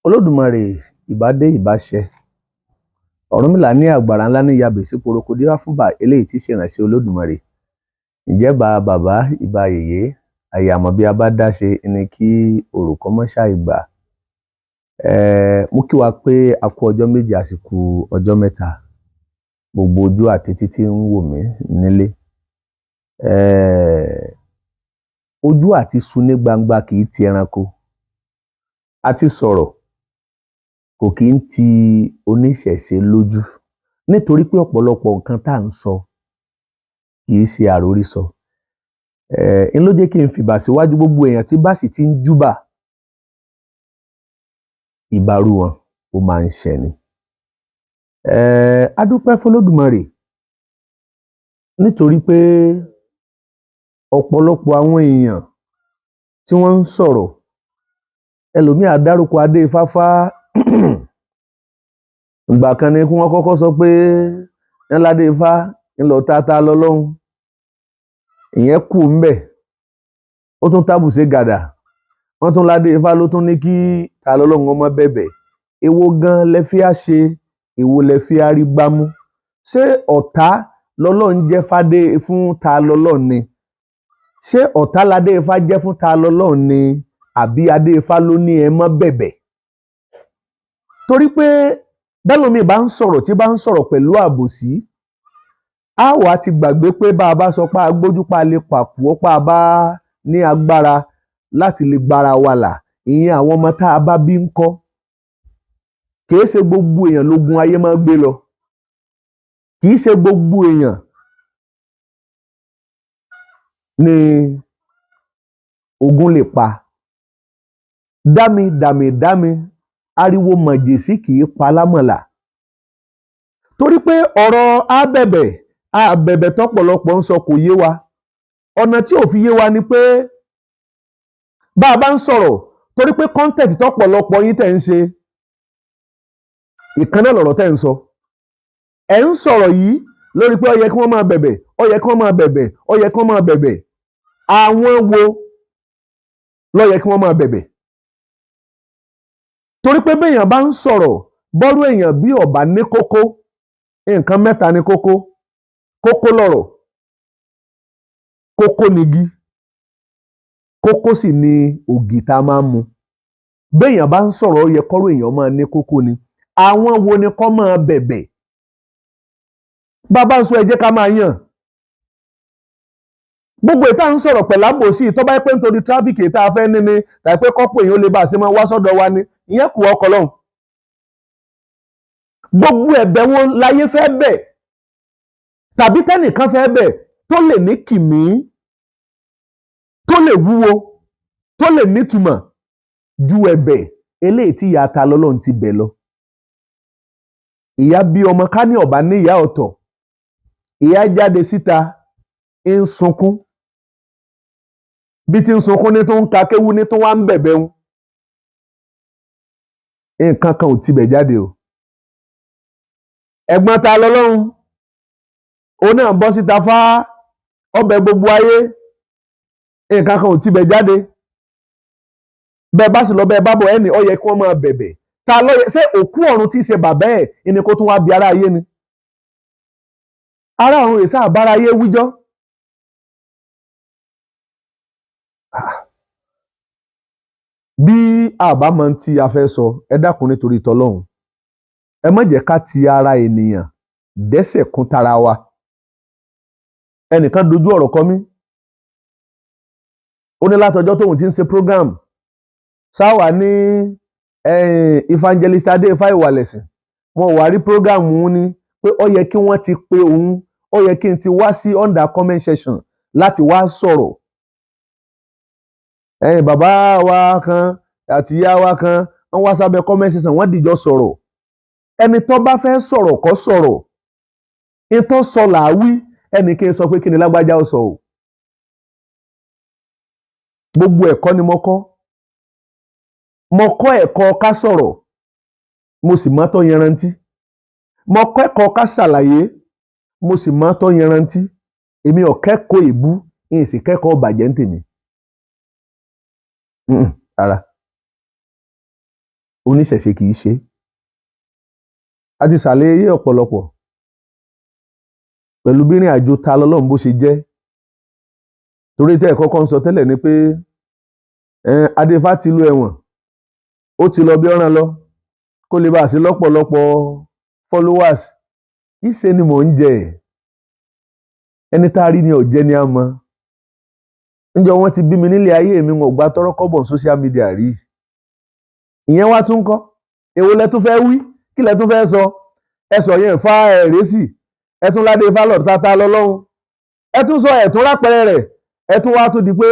Olódùmarè, ìbà dé, ìbà ṣẹ. Ọ̀rúnmìlà ní àgbàrá ńlá ní yabè sí poroko dífá fún bà eléyìí tí í ṣèránṣẹ́ Olódùmarè. Ǹjẹ́ bá bàbá, ìbà yèyé, àyàmọ̀ bí a bá dá ṣe ni kí òrùkọ́ mọ́ ṣàì gbà. Mo kí wa pé a kú ọjọ́ 2, àsìkò ọjọ́ 3. Gbogbo ojú àti etí tí ń wò mí nílé. Ojú àti su ní gbangba kì í ti ẹranko. A ti sọ̀rọ̀ kò kí ń ti oníṣẹ̀ṣe lójú, nítorí pé ọ̀pọ̀lọpọ̀ nǹkan tá à ń sọ kì í ṣe àròrísọ. N ló jẹ́ kí n fìbà síwájú gbogbo èèyàn tí bá sì ti ń júbà, ìbà irú wọn ó máa ń ṣẹ ni. A dúpẹ́ f'Olódùmarè nítorí pé ọ̀pọ̀lọpọ̀ àwọn èèyàn tí wọ́n ń sọ̀rọ̀, ẹlòmíì á dárúkọ Adéifá fá. Ìgbà kan ni kí wọ́n kọ́kọ́ sọ pé ńlá Adéifá ńlọ tata lọ́lọ́hun, ìyẹn kù ńbẹ̀, ó tún tábùsé gàdà, wọ́n tún ládé Ifá ló tún ní kí ta lọ́lọ́hun ọmọ bẹ̀bẹ̀. Èwo gan lẹ fi á ṣe? Èwo lẹ fi á rí gbámú? Ṣé ọ̀tá lọ́lọ́hun jẹ́ fádé fún ta lọ́lọ́hun ni? Ṣé ọ̀tá ládé Ifá jẹ́ fún ta lọ́lọ́hun ni, àbí Adéifá ló ní ẹ má bẹ̀bẹ̀? Torí pé bẹ́lòmíì bá ń sọ̀rọ̀, tí bá ń sọ̀rọ̀ pẹ̀lú àbòsí, á wàá ti gbàgbé pé bá a bá sọ pé a gbójú pa lè pàkúọ́ pa a bá ní agbára láti lè gbára wa là, ìyẹn àwọn ọmọ tá a bá bí ń kọ́. Kìí ṣe gbogbo èèyàn lógun ayé máa ń gbé lọ, kìí ṣe gbogbo èèyàn ni ogun lè pa. Dámi dàmì dámi, ariwo màjèsí kìí pa lámọ̀là. Torí pé ọ̀rọ̀ á bẹ̀bẹ̀ á bẹ̀bẹ̀ tọ́pọ̀lọpọ̀ ń sọ kò yé wa. Ọ̀nà tí ò fi yé wa ni pé bá a bá ń sọ̀rọ̀, torí pé content tọ́pọ̀lọpọ̀ yín tẹ̀ ń ṣe ìkan náà lọ̀rọ̀ tẹ̀ ń sọ. Ẹ̀ ń sọ̀rọ̀ yìí lórí pé ó yẹ kí wọ́n máa bẹ̀bẹ̀, ó yẹ kí wọ́n máa bẹ̀bẹ̀, ó yẹ kí wọ́n máa bẹ̀bẹ̀. Àwọn wo ló yẹ kí wọ́n máa bẹ̀bẹ̀? Torí pé béèyàn bá ń sọ̀rọ̀, bọ́rọ̀ èèyàn bí ọ̀bà ní kókó, nǹkan mẹ́ta ní kókó. Kókó lọ̀rọ̀, kókó nigi, kókó sì ni ògì tá a máa ń mu. Béèyàn bá ń sọ̀rọ̀, ó yẹ kọ́rọ̀ èèyàn máa ní kókó ni. Àwọn wo ni kọ́ máa bẹ̀bẹ̀? Bàbá ń sọ, ẹ jẹ́ ká máa yàn. Gbogbo ìta ń sọ̀rọ̀ pẹ̀lú àbòsí, tó bá yẹ pé nítorí traffic tá a fẹ́ ní ni, tàbí pé kọ́pọ̀ èèyàn ó lè bá a ṣe máa wá sọ́dọ̀ wa ni, ìyẹn kù ọkọ̀ lọ́hùn. Gbogbo ẹ̀bẹ̀ wọn láyé fẹ́ bẹ̀, tàbí tẹ́nìkan fẹ́ bẹ̀ tó lè ní kìmí, tó lè wúwo, tó lè nítumọ̀ ju ẹ̀bẹ̀ eléyìí tí ìyá ta lọ́lọ́run ti bẹ̀ lọ. Ìyá bí ọmọ ká ní ọ̀bá ní ìyá ọ̀tọ̀, ìyá jáde síta ń sunkún, bí ti ń sunkún ní tó ń ka kéwú ní tó wá ń bẹ̀bẹ̀ ń, nǹkan kan ò tibẹ̀ jáde o. Ẹ̀gbọ́n ta lọ́lọ́run, òun náà bọ́ síta fá ọbẹ̀ gbogbo ayé, nǹkan kan ò tibẹ̀ jáde. Bẹ́ẹ̀ bá sì lọ, bẹ́ẹ̀ bá bọ̀, ẹnì ó yẹ kí wọ́n máa bẹ̀bẹ̀. Ta ló yẹ? Ṣé òkú ọ̀run tí í ṣe bàbá ẹ̀ ni kó tún wá bí ara ayé ni? Ará ọ̀run èsà àbára ayé wíjọ́. Bí àbámọ̀ tí a fẹ́ sọ, ẹ dákun nítorí tọlọ́hun, ẹ má jẹ́ ká ti ara ènìyàn dẹ́sẹ̀ kún tara wa. Ẹnìkan dojú ọ̀rọ̀ kọ mí, ó ní látọjọ́ tóun ti ń ṣe program sáwà ní evangelist Adéifá Ìwàlẹ̀sìn, wọn ò wá rí program òun ní pé ó yẹ kí wọ́n ti pe òun, ó yẹ kí n ti wá sí under comment section láti wá sọ̀rọ̀. Bàbá wa kan àti ìyá wa kan wọ́n wá sábẹ́ comment section, wọ́n dìjọ sọ̀rọ̀. Ẹni tó bá fẹ́ sọ̀rọ̀ kó sọ̀rọ̀, ìtọ́ sọ làá wí. Ẹnì kí n sọ pé kí ni lágbájá ó sọ o. Gbogbo ẹ̀kọ́ ni mo kọ́. Mo kọ́ ẹ̀kọ́ ká sọ̀rọ̀, mo sì mọ́ tó yanrantí. Mo kọ́ ẹ̀kọ́ ká ṣàlàyé, mo sì mọ́ tó yanrantí. Èmi ò kẹ́kọ̀ọ́ èébú, n sì kẹ́kọ̀ọ́ bàjẹ́ ń tèmi rárá. Oníṣẹ̀ṣe kì í ṣe. A ti ṣàlàyé ọ̀pọ̀lọpọ̀ pẹ̀lú bí ìrìn àjò Ta lọ́lọ́run bó ṣe jẹ́. Torí tẹ́ ẹ̀ kọ́kọ́ ń sọ tẹ́lẹ̀ ni pé Adéfá ti lu ẹ̀wọ̀n, ó ti lọ bí ọ̀ràn lọ kó lè bá a sí lọ́pọ̀lọpọ̀ followers. Kì í ṣe ni mò ń jẹ ẹni tá a rí ni ọ̀jẹ́ ni a mọ̀. Níjọ́ wọ́n ti bí mi nílé ayé mi, wọn ò gba tọ́rọ́ kọ́bọ̀ social media rí. Ìyẹn wá tún kọ́. Èwo lẹ tún fẹ́ wí? Kí lẹ tún fẹ́ sọ? Ẹ sọ yẹn fa ẹ̀rẹ́ sí, ẹ tún ládé ifá lọ tata lọ́lọ́run, ẹ tún sọ ẹ̀ tún rápẹrẹ rẹ̀, ẹ tún wá tún di pé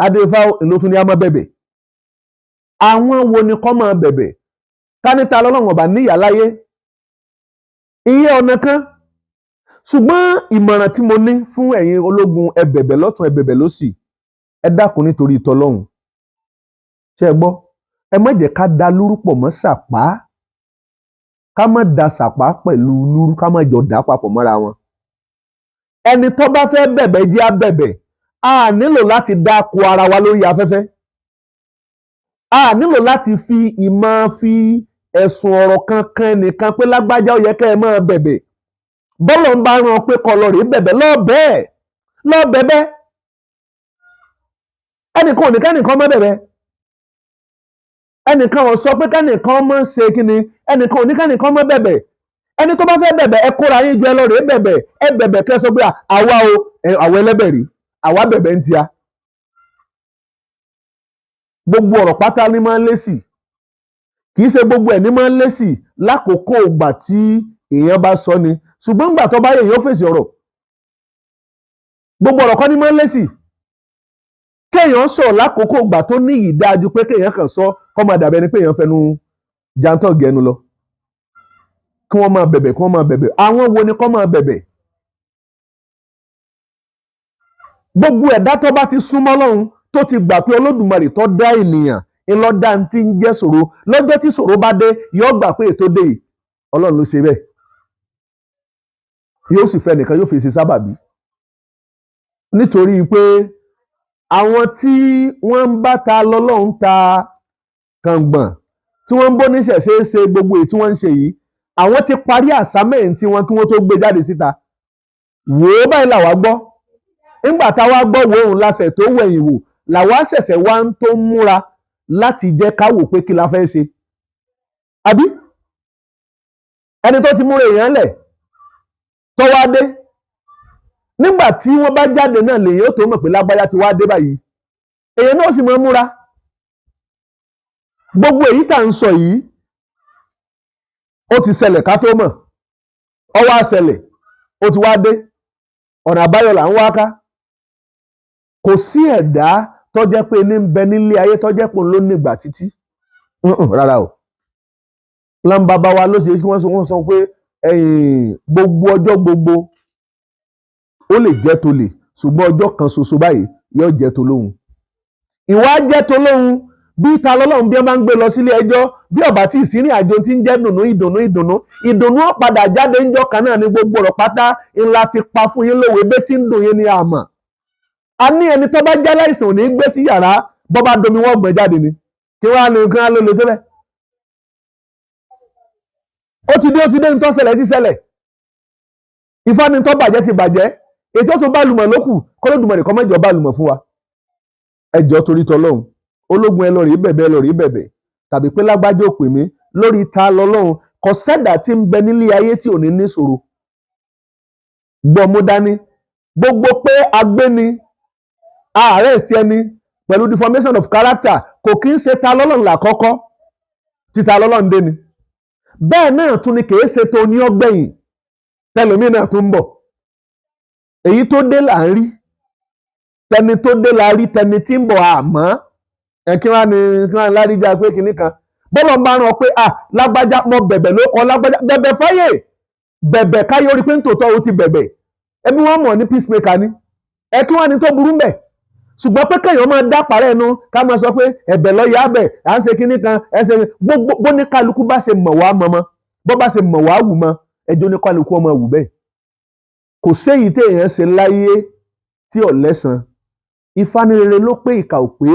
Adéfá ló tún ní a máa bẹ̀bẹ̀. Àwọn wo ni kọ́ máa bẹ̀bẹ̀? Ká ní Ta lọ́lọ́run ọba níyà láyé, ìyẹn ọ̀nà kan. Ṣùgbọ́n ìmọ̀ràn tí mo ní fún ẹ̀yin ológun, ẹ bẹ̀bẹ̀ lọ́tún, ẹ bẹ̀bẹ̀ lósì, ẹ dákun nítorí ìtọ́lọ́hun. Ṣé ẹ gbọ́? Ẹ má jẹ́ ká da lúrú pọ̀ mọ́ sàpá, ká má da sàpá pẹ̀lú lúrú, ká má jọ dà papọ̀ mọ́ra wọn. Ẹni tó bá fẹ́ bẹ̀bẹ̀ jẹ́ á bẹ̀bẹ̀. A nílò láti dáko ara wa lórí afẹ́fẹ́, a nílò láti fi ìmọ̀ fi ẹ̀sùn ọ̀rọ̀ kankan nìkan pé lágbájá ó yẹ kẹ́ ẹ máa bẹ̀bẹ̀. Bọ́lọ̀ ń bá rán pé kó lọ rèé bẹ̀bẹ̀, lọ́ọ́ bẹ́ẹ̀ lọ́ọ́ bẹ̀bẹ̀. Ẹnìkan ò ní kẹ́nìkan má bẹ̀bẹ̀, ẹnìkan ò sọ pé kẹ́nìkan má ṣe kíni, ẹnìkan ò ní kẹ́nìkan má bẹ̀bẹ̀. Ẹni tó bá fẹ́ bẹ̀bẹ̀, ẹ kóra yín jọ, ẹ lọ rèé bẹ̀bẹ̀. Ẹ bẹ̀bẹ̀ kẹ́ sọ pé àwa o, àwa ẹlẹ́bẹ̀ rí, àwa bẹ̀bẹ̀ ń tia. Gbogbo ọ̀rọ̀ pátá ní máa ń lésì, kì í ṣe gbogbo ẹ̀ ní máa ń lésì lákòókò ìgbà tí èèyàn bá sọ ni, ṣùgbọ́n ìgbà tó bá yẹ èèyàn ó fèsì ọ̀rọ̀. Gbogbo ọ̀rọ̀ kọ́ ní máa ń lésì. Kéèyàn sọ̀rọ̀ lákòókò ìgbà tó ní ìdájú pé kéèyàn kàn sọ kọ́ máa dàbí ẹni pé èèyàn fẹnu jantọ́ gẹnu lọ. Kí wọ́n máa bẹ̀bẹ̀, kí wọ́n máa bẹ̀bẹ̀. Àwọn wo ni kọ́ máa bẹ̀bẹ̀? Gbogbo ẹ̀dá tó bá ti súnmọ́ Ọlọ́run, tó ti gbà pé Olódùmarè tó dá ènìyàn ńlọ́dá tí ń jẹ́ ṣòro, lọ́jọ́ tí ṣòro bá dé, yóò gbà pé ètò dé yìí Ọlọ́run ló ṣe bẹ́ẹ̀, yóò sì fẹ́ nìkan yóò fi ṣe sábàbí. Nítorí pé àwọn tí wọ́n ń bá Ta lọ́lọ́run ta kàngbọ̀n, tí wọ́n ń bó níṣẹ̀ṣe ṣe gbogbo èyí tí wọ́n ń ṣe yìí, àwọn ti parí àsámẹ́ǹtì wọn kí wọ́n tó gbé jáde síta. Wò ó báyìí làwa gbọ́. Nígbà táwa gbọ́ wo òun lásẹ̀ tó wẹ̀yìn wò, làwa ṣẹ̀ṣẹ̀ wá ń tó múra láti jẹ́ ká wò pé kí la fẹ́ ṣe. Àbí ẹni tó ti múra èèyàn lẹ̀ tó wá dé, nígbà tí wọ́n bá jáde náà lèyìn ó tó mọ̀ pé lágbájá ti wá dé báyìí, èèyàn náà sì máa múra. Gbogbo èyí tá à ń sọ yìí ó ti ṣẹlẹ̀ ká tó mọ̀, ó wá ṣẹlẹ̀, ó ti wá dé, ọ̀nà àbáyọ là ń wá ká. Kò sí ẹ̀dá tó jẹ́ pé ní ń bẹ nílé ayé tó jẹ́ pé òun ló nígbà títí, rárá o. Lọ́nbàbá wa ló ṣe kí wọ́n sọ pé gbogbo ọjọ́ gbogbo ó lè jẹ́ tolè, ṣùgbọ́n ọjọ́ kan ṣoṣo báyìí yóò jẹ́ tolóhun. Ìwà jẹ́ tolóhun bí Ta lọ́lọ́run bí wọ́n bá ń gbé lọ sílé ẹjọ́, bí ọ̀bá tí ìsírìn àjò ti ń jẹ́ dùnú ìdùnnú ìdùnnú ìdùnnú ó padà jáde ńjọ́ kan náà ní gbogbo ọ̀rọ̀ pátá ńlá ti pa fún yín lówe bẹ́ẹ̀ tí ń dùn yín ní àmọ́. A ní ẹni tó bá jẹ́ láìsàn ò ní gbé sí yàrá, bọ́ bá domi wọ́n gbọ́n jáde ni. Kí wọ́n á ní kí wọ́n á lò lè tó bẹ́ẹ̀. Ó ti dé, ó ti dé, ní tó ṣẹlẹ̀ ti ṣẹlẹ̀. Ifá ni tó bàjẹ́ ti bàjẹ́. Ètò tó bá lùmọ̀ lókù, kọ́lódùmarè kó má jẹ́ ó bá lùmọ̀ fún wa. Ẹ jọ̀ọ́ torí tọlọ́hun, ológun ẹ lọ rí bẹ̀bẹ̀, ẹ lọ rí bẹ̀bẹ̀, tàbí pé lágbájá ò pè mí lórí Ta lọ́lọ́run. Kò sẹ́dá tí ń bẹ nílé ayé tí ò ní níṣòro. Gbọ́ mú dání gbogbo pé agbéni arrest ẹni pẹ̀lú deformation of character kò kí ń ṣe Ta lọ́lọ́run làkọ́kọ́ tí Ta lọ́lọ́run dé ni. Bẹ́ẹ̀ náà tún ni kìí ṣe tó ní ọgbẹ̀yìn, tẹlòmíì náà tún ń bọ̀. Èyí tó dé là ń rí, tẹni tó dé la rí, tẹni tí ń bọ̀ àmọ́ ẹ kí wọ́n á ní kí wọ́n á láríjà pé kinní kan bọ́lọ̀ ń bá rán ọ pé à lágbájá mọ bẹ̀bẹ̀ ló kọ lágbájá bẹ̀bẹ̀ fáyè bẹ̀bẹ̀ káyọ̀ rí pé ń tòótọ́ ó ti bẹ̀bẹ̀, ẹbí wọ́n mọ̀ ní peacemaker ni. Ẹ kí wọ́n á ní tó burú mbẹ̀. Ṣùgbọ́n pé kéèyàn máa dá parẹ́ ẹnu ká máa sọ pé ẹ̀bẹ̀ lọ́ọ́ yá bẹ̀ à ń ṣe kinní kan ẹ ṣe gbogbo bó ní kálukú bá ṣe mọ̀ wá mọ́mọ́, bó bá ṣe mọ̀ wá wù mọ́, ẹjọ́ ní kálukú ọmọ wù bẹ́ẹ̀. Kò séyìí téèyàn ṣe láyé tí ò lẹ́san. Ifá ní rere ló pé ìkà ò pé.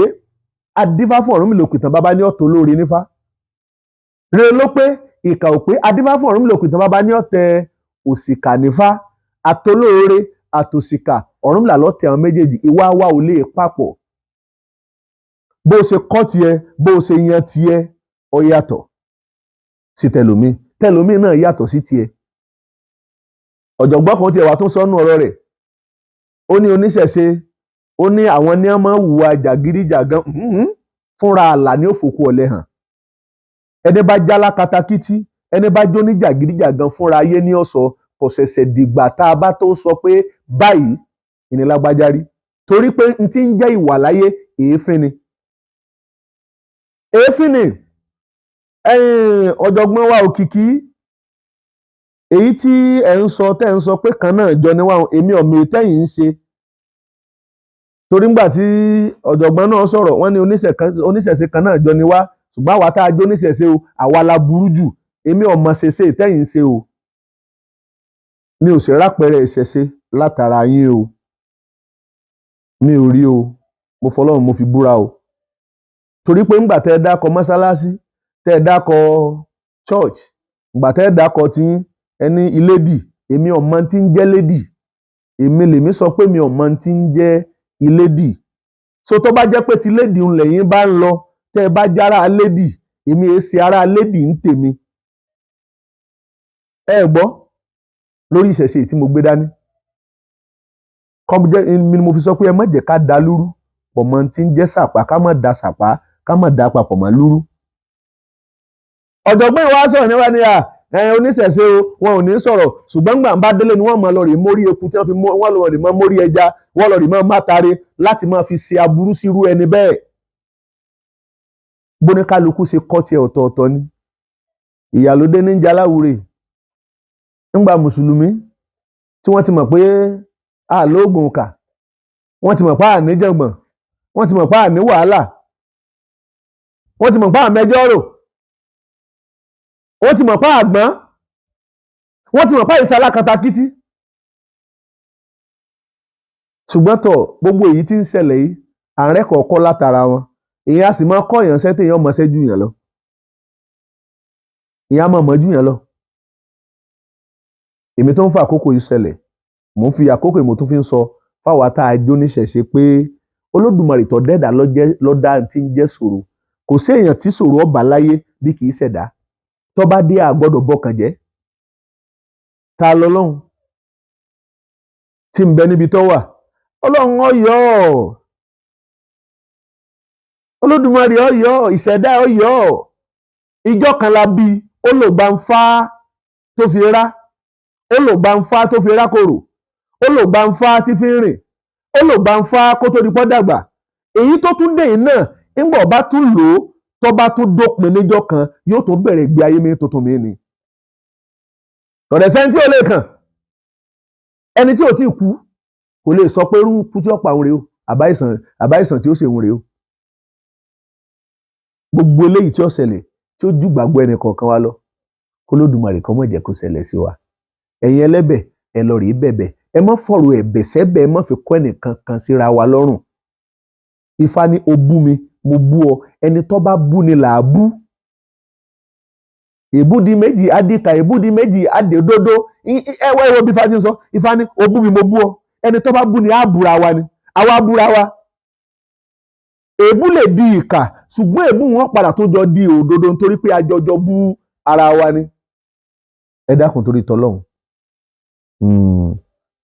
Adífá fún Ọ̀rúnmìlà òpìtàn bàbá ní ọ̀tọ̀ olóore nífá. Rere ló pé, ìkà ò pé. Adífá fún Ọ̀rúnmìlà òpìtàn bàbá ní ọ̀tẹ̀ òṣìkà nífá. Àtolóore àtòṣìkà, Ọ̀rúnmìlà lọ́tẹ̀ àwọn méjèèjì. Ìwà wa ò lè papọ̀. Bó o ṣe kọ́ tiẹ̀, bó o ṣe yan tiẹ̀, ó yàtọ̀ sí tẹlòmíì, tẹlòmíì náà yàtọ̀ sí tiẹ̀. Ọ̀jọ̀gbọ́n kan tiẹ̀ wà tó sọnù ọ̀rọ̀ rẹ̀, ó ní oníṣẹ̀ṣe, ó ní àwọn ní wọ́n máa ń hùwà jàgídíjàgan fúnra àlà ní òfòkú ọ̀lẹ hàn. Ẹni bá jálá katakítí, ẹni bá jó ní jàgídíjàgan, fúnra ayé ní ọ̀sọ̀. Kò ṣẹ̀ṣẹ̀ dìgbà tá a bá tó sọ pé báyìí ìnílágbájá rí, torí pé n ti ń jẹ́ ìwà láyé, èéfín ni, èéfín ni. Ọ̀jọ̀gbọ́n wa Òkìkí, èyí tí ẹ̀ ń sọ, tẹ́ ń sọ pé kan náà jọ ni wá, èmi ọ̀mọ̀ tẹ́yìn ń ṣe, torí ńgbà tí ọ̀jọ̀gbọ́n náà sọ̀rọ̀, wọ́n ní oníṣẹ̀ṣe kan náà jọ ni wá, ṣùgbọ́n àwa tá a jó oníṣẹ̀ṣe o, àwa la burú jù. Èmi ọ̀mọ̀ ṣẹṣe tẹ́yìn ń ṣe o, mi ò sì rápẹrẹ ìṣẹ̀ṣe látara yín o, mi ò rí o. Mo fọlọ́run mo fi búra o, torí pé ńgbà tẹ́ ẹ dákọ mọ́sálásí, tẹ́ ẹ dákọ church, ńgbà tẹ́ ẹ dákọ tí ẹni ilédì, èmi ọ̀mọ tí ń jẹ́ lédì. Èmi lèmi sọ pé mi ọ̀mọ tí ń jẹ́ ilédì. So tó bá jẹ́ pé ti lédì ń lẹ́yìn bá ń lọ, tẹ́ ẹ bá jára lédì, èmi èé ṣe ara lédì ń tèmi. Ẹ gbọ́, lórí ìṣẹ̀ṣe tí mo gbé dání kọ́mjẹ́ mi ni mo fi sọ pé ẹ má jẹ́ ká da lúrú pọ̀ mọ́ tí ń jẹ́ sàpá, ká má da sàpá, ká má da papọ̀ mọ́ lúrú. Ọ̀jọ̀gbọ́n ìwà sọ̀rọ̀ níwá ni à oníṣẹ̀ṣe o, wọn ò ní sọ̀rọ̀, ṣùgbọ́n gbà ń bá délé ni wọ́n máa lọ rè mórí eku tí wọ́n fi wọ́n lọ rè mọ́ mórí ẹja, wọ́n lọ rè mọ́ mátare láti máa fi ṣe aburú sírú ẹni bẹ́ẹ̀. Bóníkálukú ṣe kọ́ tiẹ̀ ọ̀tọ̀ọ̀tọ̀ ni. Ìyàlódé ní jaláwùrè ńgbà mùsùlùmí tí wọ́n ti mọ̀ pé àlóògùn kà, wọ́n ti mọ̀ pé àníjàngbọ̀n, wọ́n ti mọ̀ pé àní wàhálà, wọ́n ti mọ̀ pé àmẹjọ́rò, wọ́n ti mọ̀ pé àgbọ́n, wọ́n ti mọ̀ pé àìsàn alákatakítí. Ṣùgbọ́n tọ̀, gbogbo èyí tí ń ṣẹlẹ̀ yìí, àárẹ̀ kọ̀ọ̀kọ́ látara wọn. Èyí á sì máa kọ́ èèyàn sẹ́tẹ̀, èèyàn mọ̀ọ́sẹ́ jù yàn lọ, èèyàn á máa mọ̀ jù yàn lọ. Èmi tó ń fa àkókò yìí ṣẹlẹ̀, mò ń fi àkókò yìí mo tún fi ń sọ fáwa tá a jó níṣẹ̀ṣe pé Olódùmarè tó dẹ́dà lọ́dá tí ń jẹ́ ṣòro. Kò sí èèyàn tí ṣòro ọba láyé bí kì í ṣẹ̀dá. Tó bá dé, a gbọ́dọ̀ bọkàn jẹ́. Ta lọ́lọ́run tí ń bẹ níbi tó wà? Ọlọ́run ọ̀yọ́, Olódùmarè ọ̀yọ́, ìṣẹ̀dá ọ̀yọ́. Ìjọ kan la bí, ó lò gbà ń fá tó fi rá, ó lò gbà ń fá tó fi rákòrò, ó lò gbà ń fá tí fi ń rìn, ó lò gbà ń fá kó tó di pọ́ dàgbà. Èyí tó tún dé yìí náà, ńgbà ọba tún lò ó, tó bá tún dópin níjọ́ kan, yóò tún bẹ̀rẹ̀ ìgbé ayé mi tuntun mi ni. Ọ̀rẹ́ sẹ́ni tí ò lè kàn, ẹni tí ò tí kú kò lè sọ pé irú kú tí ó pa òun rèé o, àbáìsàn tí ó ṣe òun rèé o. Gbogbo eléyìí tí ó ṣẹlẹ̀, tí ó jù gbàgbọ́ ẹnì kọ̀ọ̀kan wa lọ, kó Lódùmarè kó má jẹ́ kó ṣẹlẹ̀ sí wa. Ẹ̀yin ẹlẹ́bẹ̀, ẹ lọ rèé bẹ̀bẹ̀. Ẹ má fọ̀rọ̀ ẹ̀bẹ̀ sẹ́bẹ̀, ẹ má fi kọ́ ẹnìkan kan síra wa lọ́rùn. Ifá ní o bú mi, mo bú ọ. Ẹni tó bá bú ni là á bú. Èbú di méjì adìka, èbú di méjì adèdodo. Ẹ wá ìwọ bí Ifá ti ń sọ. Ifá ní o bú mi, mo bú ọ. Ẹni tó bá bú ni á búra wa ni, àwa búra wa. Èébú lè di ìkà, ṣùgbọ́n èébú wọn padà tó jọ di òdodo, nítorí pé àjọjọ bú ara wa ni. Ẹ dákun, torí tọlọ́hun.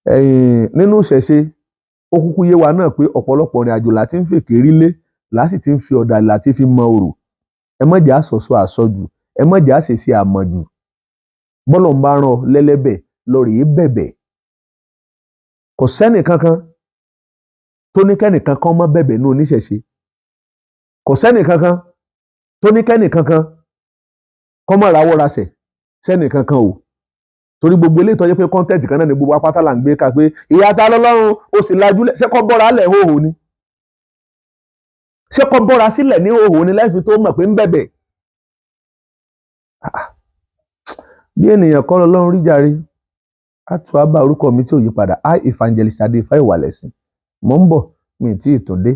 Ẹ̀yin nínú ìṣẹ̀ṣe, ó kúkú yé wa náà pé ọ̀pọ̀lọpọ̀ ìrìn àjò láti ń fèké rílé, láti ti ń fi ọ̀dà láti fi mọ òrò. Ẹ má jẹ́ àsọ̀sọ àsọjù, ẹ má jẹ́ àṣèṣe àmọ̀jù. Bọ́lọ̀ ń bá rán ọ lẹ́lẹ́bẹ̀, lọ rèé bẹ̀bẹ̀. Kò sẹ́nì kankan tó ní kẹ́nìkan kan má bẹ̀bẹ̀ ní oníṣẹ̀ṣe. Kò sẹ́nì kankan tó ní kẹ́nì kankan kọ́ mọ́ rawọ́ rasẹ̀ sẹ́nì kankan o, torí gbogbo eléyìí tó jẹ́ pé content kan náà ni gbogbo apáta là ń gbé ká pé ìyá ta lọ́lọ́run, ó sì lajú lẹ̀. Ṣé kọ́ bọ́ra lẹ̀ hóhò ni? Ṣé kọ́ bọ́ra sílẹ̀ ní hóhò ni láì fi tó mọ̀ pé ń bẹ̀bẹ̀? Bí ènìyàn kọ́ lọ́lọ́run rí jàre. Á bá orúkọ mi tí ò yí padà, I Evangelist Adé Ifá Ìwàlẹ̀sìn. Mò ń bọ̀, mi ì tí ì tún dé.